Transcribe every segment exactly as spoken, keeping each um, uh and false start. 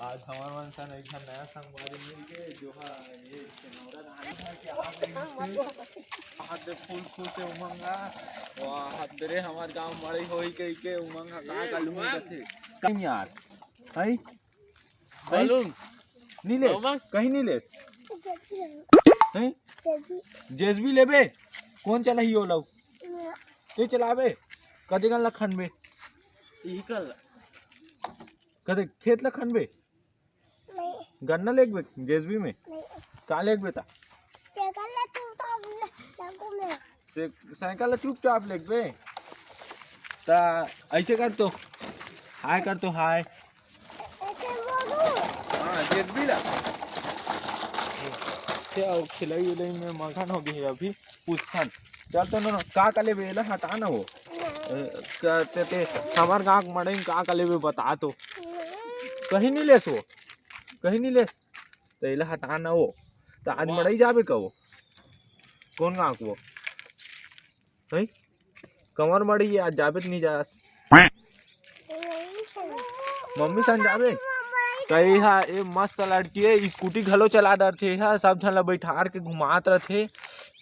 आज हमर मन सन एक झन नया संगवारी मिल के, जो हा ये सिनौरा धान भर के आ गइस हे। हाथ दे फूल फूल से उमंग हा। वाह, हाथ दे रे, हमर गांव मड़ई होई कहि के उमंग हा, का ए, कालू में उमंग। कथे। कहीं यार, भाई, भाई, मालूम? नीलेश, बाबा? कहीं नीलेश? हैं? जेसीबी लेबे? कौन चलाही ओला? ते चलाबे? कदे गन ला खनबे? इही कल। कदे खेत ला खनबे? नहीं। गन्ना लेगबे जेसीबी में? नहीं। का लेगबे ता? साइकिल ला तू तो अपने लागू में। से, साइकिल ला चुपचाप लेगबे। ता ऐसे कर तो, हाय कर तो, हाय। ऐसे बोलू। हाँ, जेसीबी ला। क्या हो, खिलाई उलाई में मगन हो गई अभी। पूछथन। चल तो नोनो, का का लेबे? एला हटा ना वो। ए, का ते, ते, हमर गाँव के मड़ई में का का लेबे बता तो। कहीं नहीं लेस वो, कहीं नहीं लेस। तो एला हटा ना वो। तो आज मड़ई जाबे का वो? कौन गाँव के वो? हैं? कमर मड़ी आज जाबे त नहीं जास। मम्मी सन जाबे? कही हा, ए मस्त लड़की है, स्कूटी घलो चला डरथे हा, सब झन ला बैठार के घुमात रथे।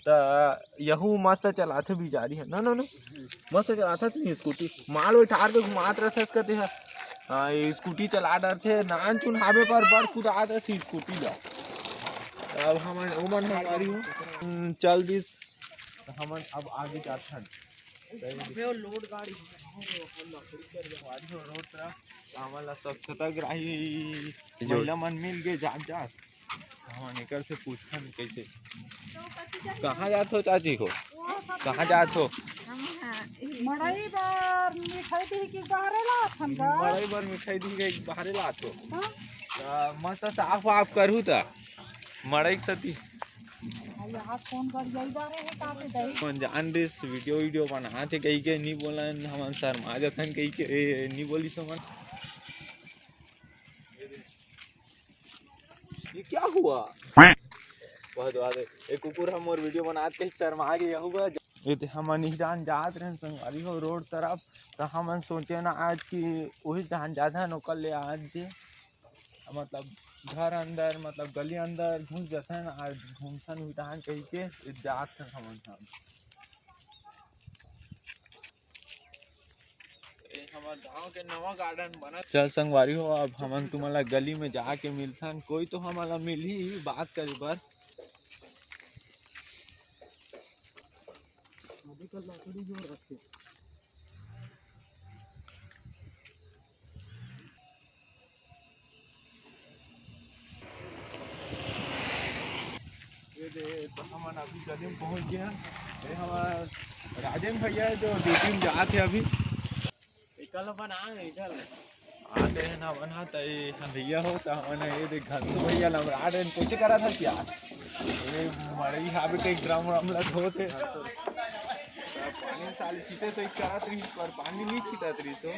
त यहू मस्त चलाथे बिचारी ह, ना, ना, ना, मस्त चलाथे तेन स्कूटी, माल बैठार के घुमात रथे, कथे हा। हाँ, ये स्कूटी चला डरथे, नान चुन हावे पर बड़ कुदात रथे स्कूटी ला। अब हमन, ओमन हमारी हो, हम्म, चल दिस, त हमन अब आगे जाथन। अबे वो लोड गाड़ी, लकड़ी कर दे। हमारी हो रोड तरफ, हमन ला स्वच्छता ग्राही जो महिला मन मिल के जात जात। हमन एकर से पूछथन कैसे। कहाँ जात हो चाची हो? कहाँ जात हो? मड़ई बर मिठाई दिही कि बाहरे लाथन गा? मड़ई बर मिठाई दिही कि बाहरे लात हो? हाँ। त मस्त साफ वाफ करहू त मड़ई के सती। अरे आज कौन गरियाई जा रहे हैं, का के दही? मन जान दिस वीडियो वीडियो बनाथे कही के, नहीं बोलन, हमन शर्मा जथन कही के, ए, नहीं बोलिस हमन। ये क्या हुआ? बहुत बात है। एक कुकुर हम और वीडियो बनात के शर्मा गए हुआ। ये ते हमन इही डाहन जात रहन संगवारी हो रोड तरफ, त हमन सोचे ना आज कि उही डाहन जाथन ओकर ले आज जे, मतलब घर अंदर, मतलब गली अंदर घुस जाथन, आज घूमथन उही डाहन कही के जात हन हमन सब। ए हमर गांव के नवा गार्डन बनत। चल संगवारी हो, अब हमन तुमन ला गली में जाके मिलथन। कोई तो हमन ला मिलही बात करे बर। अभी कल लकड़ी जोर रखे। ये दे, तो हमन अभी गली में पहुंच गए हैं। ये हमारा राजेंद्र भैया है जो ड्यूटी में जात है अभी। एकर ला बना, एकर ला। आते हैं ना बना, त ये हम भैया हो, त हमन ये देख घंटू भैया लमरा रहे हैं। कैसे करा था क्या? ये मड़ई हावे के ड्रम व्रम ला धोत है। पानी साले छीटे से ही करत रही, पर पानी नहीं छीटत रही सो।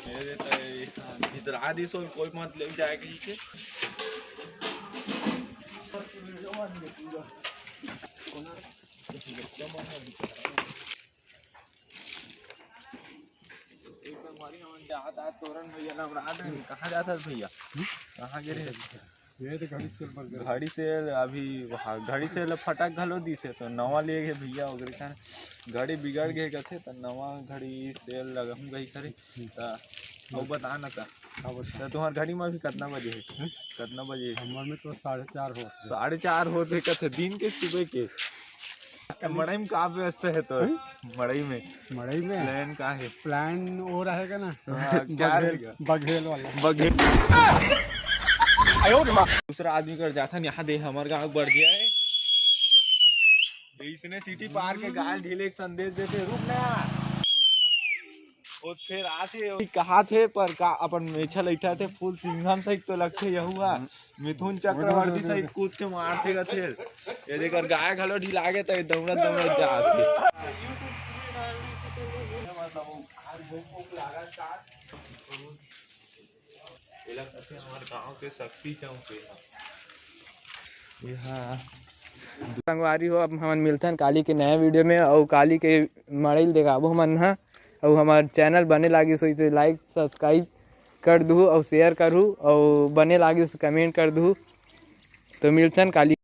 ये देता है, इधर आ दी सो, कोई मत ले जाए कहीं के। एक संगवारी हमन जात आत तोरन भैया लमरात रहे। कहाँ जात हस भैया? कहाँ गे रहे? ये तो घड़ी सेल बर गए। घड़ी सेल अभी वहाँ, घड़ी सेल फटक घलो दिस हे, तो नवा ले गे भैया, ओकरे कारण घड़ी बिगड़ गे कथे, तो नवा घड़ी सेल लगहूँ कही करे। त अउ बता ना त। का बता? त तुम्हार घड़ी में अभी कतना बजे हे? हम्म? कतना बजे हे? हमर में तो साढ़े चार होत हे। साढ़े चार होत हे कथे, दिन के सुबह के? मड़ई में का व्यवस्था हे तो? हम्म? मड़ई में? मड़ई में? प्लान का हे? प्लान वो रहेगा ना? हाँ, क्या बघेल, रहेगा? बघेल वाला। बघेल। दूसरा आदमी कर जाथन, यहाँ दे हमर गाँव बढ़ गया है। इसने सिटी पार के गाल ढीले एक संदेश देते, रुक ना। वो फिर आथे, वो कहा थे, पर का अपन मेछा लइठा थे, फुल सिंघम सहित तो लगथे यहुआ। मिथुन चक्रवर्ती सहित कूद के मारथे का थे। ये देख, और गाय घलो ढिला गे, तो ये दौड़त दौड़त जाथे। एला कथे हमर गाँव के शक्ति चौक हे। ये हा। संगवारी हो, अब हमन मिलथन काली के नया वीडियो में, अउ काली के मड़ई ल देखाबो हमन ह। अउ हमर चैनल बने लागिस होही तो लाइक सब्सक्राइब कर दुहू अउ शेयर करहू अउ बने लागिस तो कमेंट कर दुहू। तो मिलथन काली।